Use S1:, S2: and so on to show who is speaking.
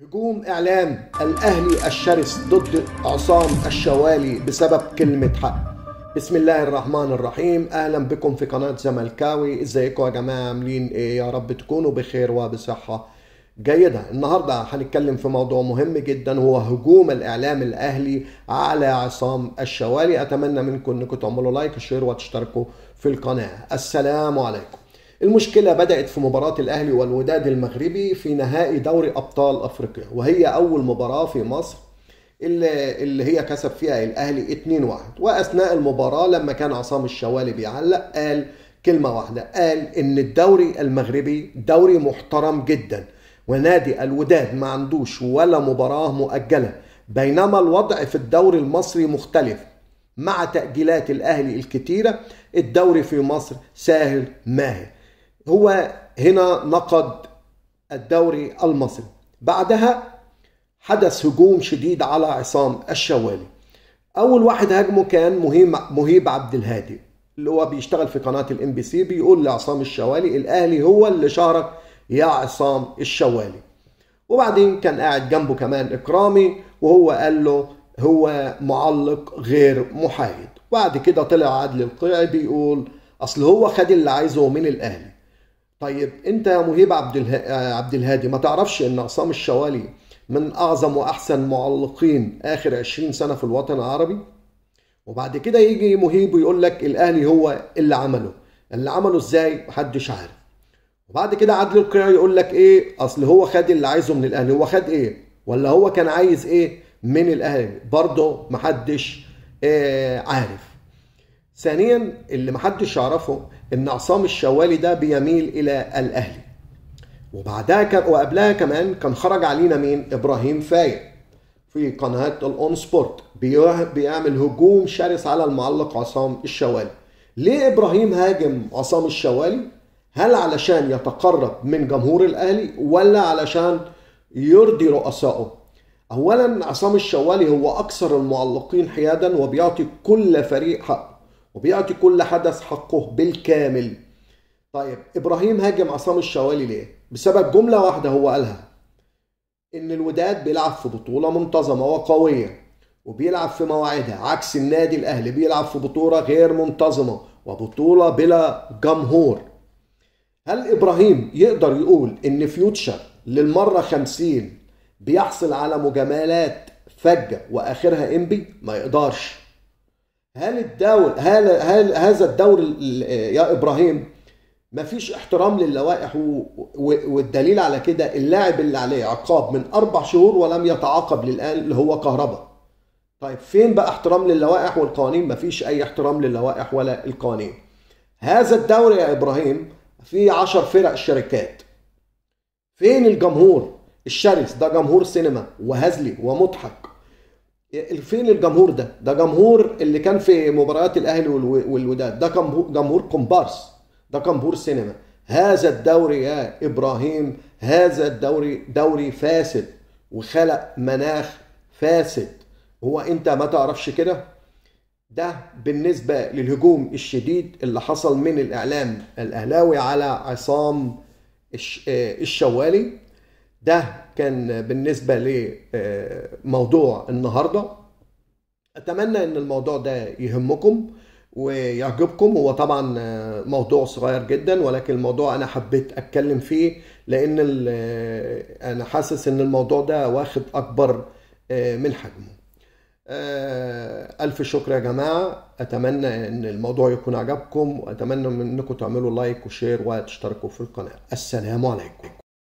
S1: هجوم إعلام الأهلي الشرس ضد عصام الشوالي بسبب كلمة حق. بسم الله الرحمن الرحيم. أهلا بكم في قناة زملكاوي. ازيكم يا جماعة، عاملين ايه؟ يا رب تكونوا بخير وبصحة جيدة. النهاردة هنتكلم في موضوع مهم جدا، هو هجوم الإعلام الأهلي على عصام الشوالي. أتمنى منكم أنكم تعملوا like و share وتشتركوا في القناة. السلام عليكم. المشكلة بدأت في مباراة الأهلي والوداد المغربي في نهائي دوري أبطال أفريقيا، وهي أول مباراة في مصر اللي هي كسب فيها الأهلي 2-1. وأثناء المباراة لما كان عصام الشوالي بيعلق قال كلمة واحدة، قال إن الدوري المغربي دوري محترم جدا، ونادي الوداد ما عندوش ولا مباراة مؤجلة، بينما الوضع في الدوري المصري مختلف مع تأجيلات الأهلي الكتيرة. الدوري في مصر ساهل ماهر. هو هنا نقد الدوري المصري. بعدها حدث هجوم شديد على عصام الشوالي. أول واحد هاجمه كان مهيب عبد الهادي، اللي هو بيشتغل في قناة الMBC، بيقول لعصام الشوالي الأهلي هو اللي شارك يا عصام الشوالي. وبعدين كان قاعد جنبه كمان إكرامي، وهو قال له هو معلق غير محايد. وبعد كده طلع عدلي القيعي بيقول أصل هو خد اللي عايزه من الأهلي. طيب انت يا مهيب عبد الهادي ما تعرفش ان عصام الشوالي من اعظم واحسن معلقين اخر 20 سنة في الوطن العربي؟ وبعد كده يجي مهيب ويقول لك الاهلي هو اللي عمله. اللي عمله ازاي؟ محدش عارف. وبعد كده عدلي القيعي يقول لك ايه؟ اصل هو خد اللي عايزه من الاهلي. هو خد ايه؟ ولا هو كان عايز ايه من الاهلي؟ برضه محدش عارف. ثانيا اللي محدش يعرفه ان عصام الشوالي ده بيميل الى الاهلي. وبعدها وقبلها كمان كان خرج علينا مين؟ ابراهيم فايق في قناة الاون سبورت، بيعمل هجوم شرس على المعلق عصام الشوالي. ليه ابراهيم هاجم عصام الشوالي؟ هل علشان يتقرب من جمهور الاهلي ولا علشان يرضي رؤسائه؟ اولا عصام الشوالي هو اكثر المعلقين حيادا، وبيعطي كل فريق حقه وبيعطي كل حدث حقه بالكامل. طيب ابراهيم هاجم عصام الشوالي ليه؟ بسبب جملة واحدة هو قالها، ان الوداد بيلعب في بطولة منتظمة وقوية وبيلعب في مواعيدها، عكس النادي الاهلي بيلعب في بطولة غير منتظمة وبطولة بلا جمهور. هل ابراهيم يقدر يقول ان فيوتشر للمرة 50 بيحصل على مجاملات فجة واخرها انبي؟ ما يقدرش. هل الدور هل هذا الدور يا ابراهيم مفيش احترام للوائح؟ والدليل على كده اللاعب اللي عليه عقاب من 4 شهور ولم يتعاقب للان اللي هو كهربا. طيب فين بقى احترام للوائح والقوانين؟ مفيش اي احترام للوائح ولا القوانين. هذا الدوري يا ابراهيم فيه 10 فرق شركات. فين الجمهور الشرس ده؟ جمهور سينما وهزلي ومضحك. فين الجمهور ده؟ ده جمهور اللي كان في مباريات الاهلي والوداد، ده جمهور كومبارس، ده جمهور سينما. هذا الدوري يا ابراهيم، هذا الدوري دوري فاسد وخلق مناخ فاسد. هو انت ما تعرفش كده؟ ده بالنسبة للهجوم الشديد اللي حصل من الاعلام الاهلاوي على عصام الشوالي. ده كان بالنسبة لموضوع النهاردة. أتمنى أن الموضوع ده يهمكم ويعجبكم. هو طبعا موضوع صغير جدا، ولكن الموضوع أنا حبيت أتكلم فيه لأن أنا حاسس أن الموضوع ده واخد أكبر من حجمه. ألف شكر يا جماعة. أتمنى أن الموضوع يكون عجبكم، وأتمنى منكم تعملوا like و share وتشتركوا في القناة. السلام عليكم.